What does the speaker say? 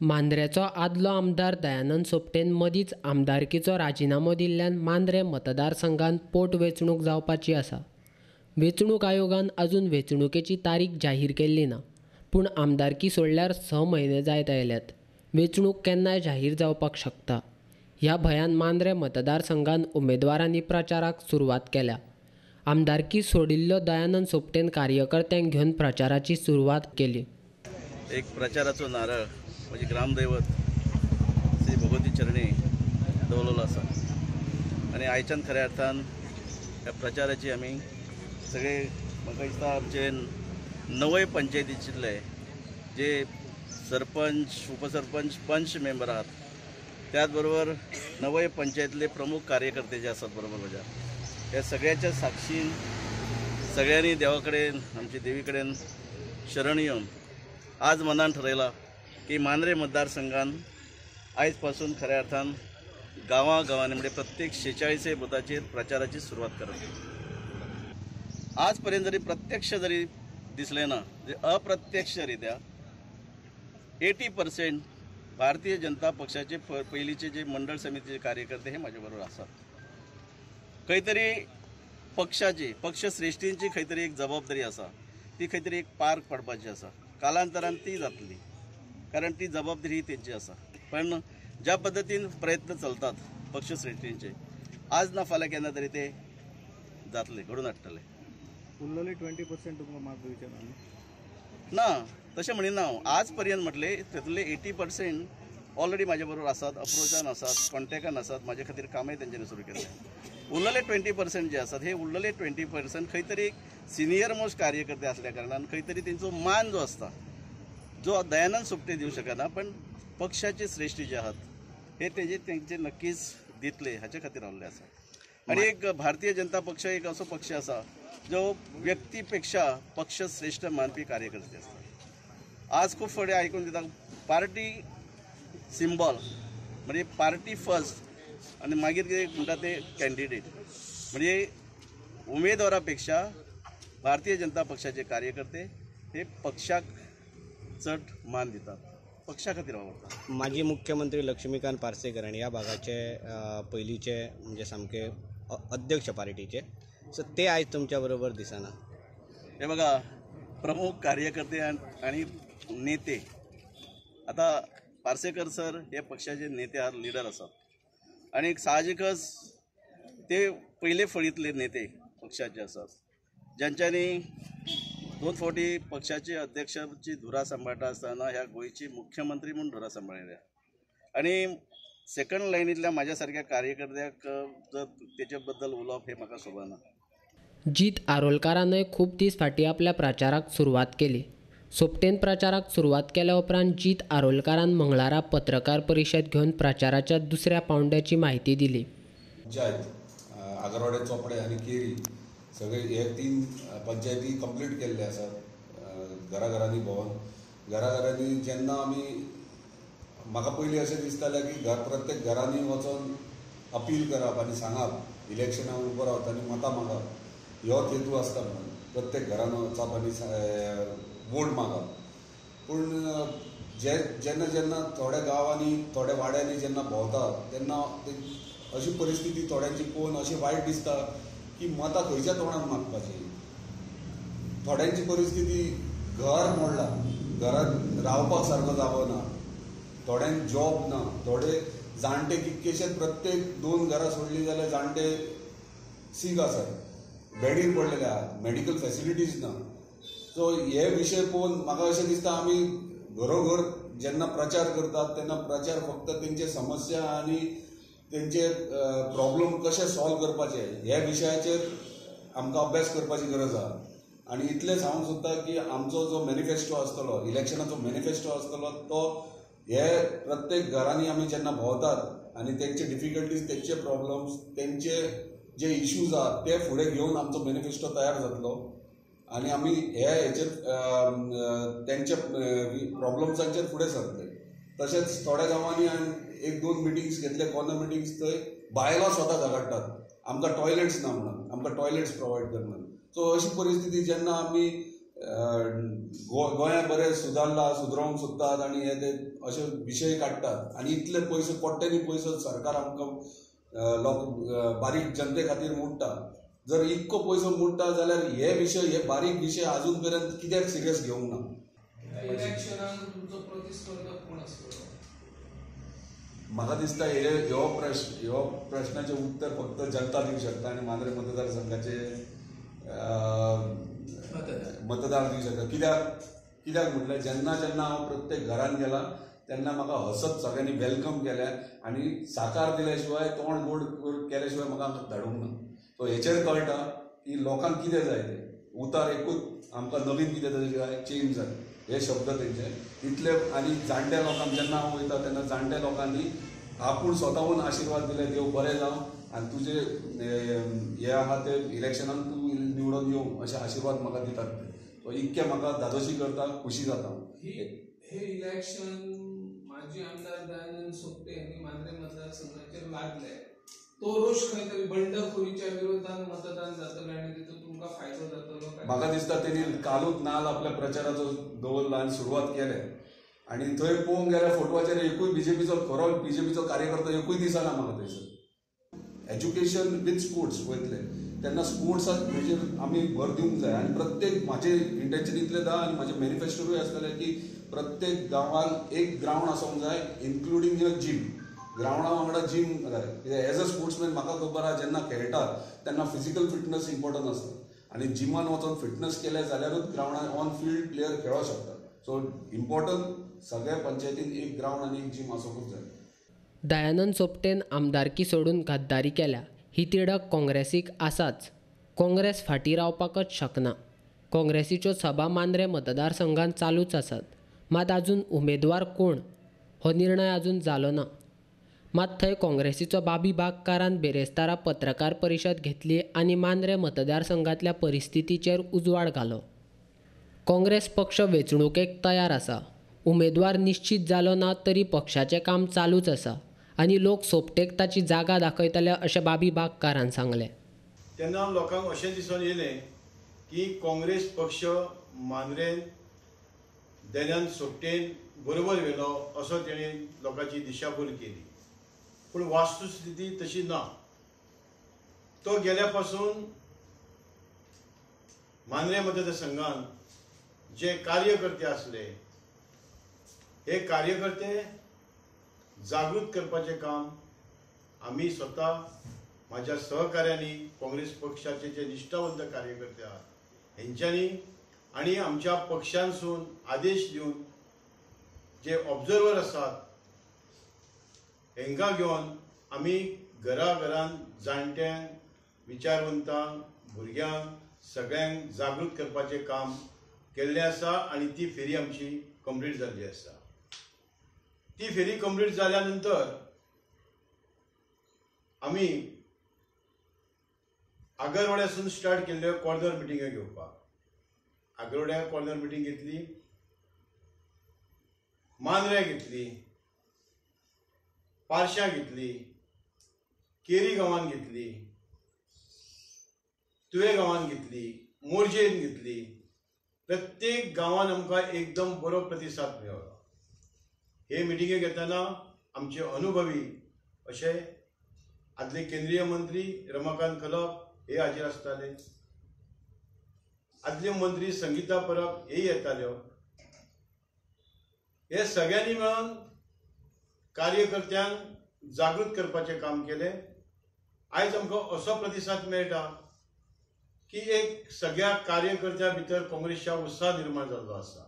मांद्रेचो आदलो आमदार दयानंद सोपटेन मदींच आमदारकीचो राजिनामो दिल्ल्यान मांद्रे मतदारसंघात पोटवेंचणूक जावपाची आसा. वेंचणूक आयोगान अजून वेंचणुकेची तारीख जाहीर केल्ली ना, पूण आमदारकी सोडल्यार 6 म्हयने जायत आयल्यात. वेंचणूक केन्नाय जाहीर जावपाक शकता ह्या भंयान मांद्रे मतदारसंघात उमेदवारांनी प्रचाराक सुरवात केल्या. आमदारकी सोडिल्लो दयानंद सोपटेन कार्यकर्त्यांक घेवन प्रचाराची सुरवात केली. एक प्रचाराचो नारळ म्हणजे ग्रामदैवत श्री भगवती चरणी दवरलेलो आसा आनी आयच्यान खऱ्या अर्थान ह्या प्रचाराची आमी सगळे म्हाका दिसता आमचे 9 पंचायतींतले जे सरपंच, उपसरपंच, पंच मेंबर आहात, त्याच बरोबर 9 पंचायतीतले प्रमुख कार्यकर्ते जे आसात बरोबर म्हज्या ह्या सगळ्याच्या साक्षीन सगळ्यांनी देवा कडेन आमचे देवी कडेन शरण येवन आज मनान ठरयलां की मांद्रे मतदारसंघान आयज पासून खऱ्या अर्थान गांवागांवांनी म्हणजे प्रत्येक 46 बुथाचेर प्रचाराची सुरवात करप. आजपर्यंत जरी प्रत्यक्ष जरी दिसलें ना, जे अप्रत्यक्षरित्या 80% भारतीय जनता पक्षाचे पयलींचे जे मंडळ समितीचे कार्यकर्ते हे म्हाजे बरोबर आसात. खंय तरी पक्षाची पक्षश्रेश्ठींची खंय तरी एक जबाबदारी आसा, ती खंय तरी एक पार्क पडपाची आसा, कालांतरान ती जातली कारण ती जबाबदारी ही तेंची आसा. पण ज्या पद्दतीन प्रयत्न चलतात पक्षश्रेश्ठींचे, आज ना फाल्यां केन्ना तरी ते जातले, घडून हाडटले. उरलेले 20% तुमकां मात दिवचे ना? ना, तशें म्हणिना हांव. आज पर्यंत म्हटलें तातूंतले 80% ऑलरेडी म्हाजे बरोबर आसात, अप्रोचान आसात, कॉन्टेक्टान आसात, म्हाजे खातीर कामय तेंच्यांनी सुरू केलें. उरलेले 20% जे आसात हे उरलेले 20% खंय तरी एक सिनियर मोस्ट कार्यकर्ते आसल्या कारणान खंय तरी तेंचो मान जो आसता जो दयानंद सोपटे दिवं शकना, पण पक्षाचे श्रेश्ठी जे आहात हे तेजे तेंचे नक्कीच दितले हाचे खातीर रावल्ले आसा. आनी एक भारतीय जनता पक्ष एक असो पक्ष आसा जो व्यक्तीपेक्षा पक्ष श्रेश्ठ मानपी कार्यकर्ते आसतात. आज खूब फावटी आयकून दिता पार्टी सिंबॉल म्हणजे पार्टी फर्स्ट आनी मागीर कितें म्हणटा ते कॅन्डिडेट, म्हणजे उमेदवारा पेक्षा भारतीय जनता पक्षाचे कार्यकर्ते हे पक्षाक चड मान दितात, पक्षा खातीर वावरतात. माजी मुख्यमंत्री लक्ष्मीकांत पार्सेकर आनी ह्या भागाचे पयलींचे म्हणजे सामके अध्यक्ष पार्टीचे, सो ते आयज तुमच्या बरोबर दिसना. हे बघा, प्रमुख कार्यकर्ते आणि नेते, आता पार्सेकर सर हे पक्षाचे नेते आहात, लिडर आसात आणि साहजिकच ते पयले फळींतले नेते पक्षाचे आसात, ज्यांच्यांनी 2 फावटी पक्षाची अध्यक्षाची धुरा सांबाळटा आसतना ह्या गोंयची मुख्यमंत्री म्हूण धुरा सांबाळिल्ल्या आनी सेकंड लायनींतल्या म्हाज्या सारक्या कार्यकर्त्याक जर तेचे बद्दल उलोवप हे म्हाका सोबना. जीत आरोलकारानय खूब दीस फाटीं आपल्या प्रचाराक सुरवात केली. सोपटेन प्रचाराक सुरवात केल्या उपरांत जीत आरोलकारान मंगळारा पत्रकार परिशद घेवन प्रचाराच्या दुसऱ्या पावंड्याची म्हायती दिली. पंचायत आगरवाडे, चोपडे आनी केरी सगळे हे 3 पंचायती कंप्लीट केल्ले आसात. घराघरांनी भोंवन घराघरांनी जेन्ना आमी, म्हाका पयलीं अशें दिसतालें की घर प्रत्येक घरांनी वचोन अपील करप आनी सांगप इलेक्शनाक उबो रावता आनी मतां मागप ह्यो हेतू आसता म्हणून प्रत्येक घरान वचप आनी वोट मागप. पूण जे जेन्ना जेन्ना थोड्या गांवांनी थोड्या वाड्यांनी जेन्ना भोंवता तेन्ना अशी परिस्थिती थोड्यांची पळोवन अशी वायट दिसता की मतां खंयच्या तोंडान मागपाची. थोड्यांची परिस्थिती घर मोडला, घरांत रावपाक सारको जागो ना, थोड्यांक जॉब ना, थोडे जाणटे कितकेशे प्रत्येक 2 घरां सोडली जाल्यार जाणटे सीक आसात, बेडीर पडलेले आहात, मेडिकल फॅसिलिटीज ना. सो हे विशय पळोवन म्हाका अशें दिसता आमी घरोघर जेन्ना प्रचार करतात तेन्ना प्रचार फक्त तेंचे समस्या आनी तेंचे प्रॉब्लम कशे सॉल्व करपाचे ह्या विशयाचेर आमकां अभ्यास करपाची गरज आसा. आनी इतलेंच हांव सोदता की आमचो जो मॅनिफेस्टो आसतलो, इलेक्शनाचो मॅनिफेस्टो आसतलो, तो हे प्रत्येक घरांनी आमी जेन्ना भोंवतात आनी तेंचे डिफिकल्टीज, तेंचे प्रॉब्लम्स, तेंचे जे इश्यूज आहात ते फुडें घेवन आमचो मॅनिफेस्टो तयार जातलो आनी आमी हे हेचेर तेंच्या प्रॉब्लम्सांचेर फुडें सरतले. तशेंच थोड्या गांवांनी 1-2 मिटिंग्स घेतले, कॉर्नर मिटिंग्स, थंय बायलां स्वता झगडटात आमकां टॉयलेट्स ना म्हणून, आमकां टॉयलेट्स प्रोवायड कर म्हणून. सो अशी परिस्थिती जेन्ना आमी गोंयांत बरें सुदारलां, सुदरोवंक सोदतात आनी हे ते अशे विशय काडटात आनी इतले पयशे कोट्यांनी पयसो सरकार आमकां लोक बारीक जनते खातीर मोडटा. जर इतको पयसो मोडटा जाल्यार हे विशय, हे बारीक विशय अजून पर्यंत कित्याक सिरियस घेवंक ना? म्हाका दिसता हे ह्यो प्रश्नाचें उत्तर फक्त जनता दिवंक शकता आनी मांद्रें मतदारसंघाचे मतदार दिवंक शकता. कित्याक म्हटल्यार जेन्ना जेन्ना हांव प्रत्येक घरान गेला तेन्ना म्हाका हसत सगळ्यांनी welcome केलें आनी साकार दिल्या शिवाय, तोंड गोड केल्या शिवाय म्हाका धाडूंक ना. सो हेचेर कळटा की लोकांक कितें जाय तें. उतार एकूच आमकां नवीन कितें तरी जाय, चेंज जाय, हे शब्द तेंचे इतले. आनी जाणट्या लोकांक जेन्ना हांव वयता तेन्ना जाणट्या लोकांनी आपूण स्वताहून आशिर्वाद दिले, देव बरें जावं आनी तुजे हे आहा ते इलेक्शनान तूं निवडून येवं अशे आशिर्वाद म्हाका दितात ते. सो इतकें म्हाका धादोशी करता, खुशी जाता. हे इलेक्शन माजी आमदार दयानंद सोपटे यांनी मांद्रें मतदारसंघाचेर लागले, तो रोष खंय तरी बंडखोरीच्या विरोधात मतदान जातलें आनी तितून तुमकां फायदो जातलो? म्हाका दिसता तेणी कालूच नाल आपल्या प्रचाराचो दवरला आनी सुरवात केले आनी थंय पळोवंक गेल्यार फोटवाचेर एकूय बीजेपीचो खरो बीजेपीचो कार्यकर्तो एकूय दिसना म्हाका थंयसर. एज्युकेशन विथ स्पोर्ट्स वयतले तेन्ना स्पोर्ट्साक हेजेर आमी भर दिवंक जाय आनी प्रत्येक म्हाजें इंटेन्शन इतलें दा आनी म्हाजें मॅनिफेस्टोरूय आसतलें की प्रत्येक गांवांत एक ग्रावंड आसूंक जाय, इन्क्लुडींग your gym. ग्रावंडा वांगडा जीम जाय. कित्याक एज अ स्पोर्ट्समॅन म्हाका खबर आहा जेन्ना खेळटात तेन्ना फिजिकल फिटनस इम्पॉर्टंट आसता आनी जिमान वचोन फिटनस केलें जाल्यारूच ग्रावंडार ऑन फिल्ड प्लेयर खेळोंक शकता. सो इम्पॉर्टंट सगळ्या पंचायतीन एक ग्रावंड आनी एक जीम आसूंकूच जाय. दयानंद सोपटेन आमदारकी सोडून गद्दारी केल्या ही तिडक काँग्रेसीक आसाच. काँग्रेस फाटीं रावपाकच शकना. काँग्रेसीच्यो सभा मांद्रें मतदारसंघांत चालूच आसात, मात आजून उमेदवार कोण हो निर्णय आजून जालो ना. मात थंय काँग्रेसीचो बाबी बागकारान बेरेस्तारा पत्रकार परिशद घेतली आनी मांद्रें मतदारसंघांतल्या परिस्थितीचेर उजवाड घालो. काँग्रेस पक्ष वेंचणुकेक तयार आसा. उमेदवार निश्चित जालो ना तरी पक्षाचें काम चालूच आसा आनी लोक सोपटेक ताची जागा दाखयतले अशें बाबी बागकारान सांगलें. तेन्ना लोकांक अशें दिसून येयलें की काँग्रेस पक्ष मांद्रें दयानंद सोपटेन बरोबर व्हेलो असो तेणें लोकांची दिशाभूल केली, पूण वास्तुस्थिती तशी ना. तो गेल्या पासून मांद्रें मतदारसंघान जे कार्यकर्ते आसले हे कार्यकर्ते जागृत करपाचें काम आमी स्वता म्हाज्या सहकार्यांनी काँग्रेस पक्षाचे जे निश्ठावंत कार्यकर्ते आहात हेंच्यांनी आनी आमच्या पक्षांसून आदेश दिवन जे ऑब्जर्वर आसात हेंकां घेवन आमी घरा घरान जाणट्यांक, विचारवंतांक, भुरग्यांक सगळ्यांक जागृत करपाचें काम केल्लें आसा आनी ती फेरी आमची कंप्लीट जाल्ली आसा. ती फेरी कंप्लीट जाल्या नंतर आमी आगरवाड्यासून स्टार्ट केल्ल्यो कॉर्नर मिटिंग्यो घेवपाक. आगरवाड्या कॉर्नर मिटींग घेतली, मांद्र्या घेतली, पारशां घेतली, केरी गांवान घेतली, तुवे गांवान घेतली, मोरजेन घेतली. प्रत्येक गांवान आमकां एकदम बरो प्रतिसाद मेळ्ळो. हे मिटिंगे घेतना आमचे अनुभवी अशे आदले केंद्रीय मंत्री रमाकांत खलप हे हाजीर आसताले, आदले मंत्री संगीता परब हे येताल्यो. हे सगळ्यांनी मेळून कार्यकर्त्यांक जागृत करपाचें काम केलें. आयज आमकां असो प्रतिसाद मेळटा की एक सगळ्या कार्यकर्त्यां भितर काँग्रेसच्या उत्साह निर्माण जाल्लो आसा.